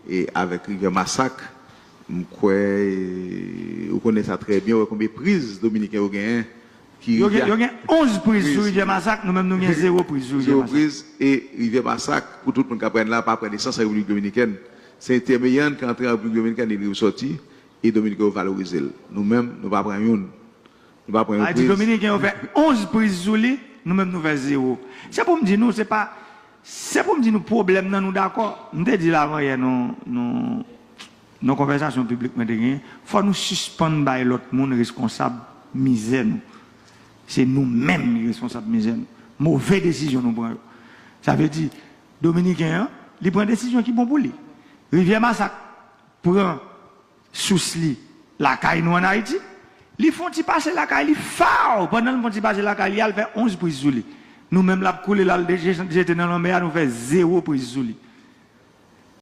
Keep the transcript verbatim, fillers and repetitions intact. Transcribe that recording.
e avèk Rivyè Masak, m kwè, e, ou konnen sa trè byen, ou wè konbyen priz Dominiken yo genyen. Ki Yo gen, Rivyè- yo gen onz priz sou Rivyè Masak, nou menm nou gen zewo priz sou Rivyè Zewo Masak. Priz, e Rivyè Masak, pou tout moun k ap pran la, pa pran nesans an Repiblik Dominikèn. Se entèmeyan ki antre an Repiblik Dominikèn, li resòti, e Dominiken yo valorize l. Nou menm, nou pa pran youn. Nou pa pran yon A di priz. Dominiken yo fè onz priz sou li, nou menm nou fè zewo. Se pou m di nou, se pa, se pou m di nou pwoblèm nan, nou dakò. M te di l avanyè nan, nan, nan konvèsasyon piblik mwen te genyen, fò nou sispann bay lòt moun reskonsab mizè nou. Se nou menm ki reskonsab mizè nou. Move desizyon nou pran yo. Sa vle di, Dominiken an, li pran desizyon ki bon pou li. Rivyè Masak pran sous li lakay nou ann Ayiti. Li fè yon ti pase lakay li, faw! Pandan l fè yon ti pase lakay li, al fè onz priz sou li. Nou menm, l ap koule, l al jete nan lanmè a, nou fè zewo priz sou li.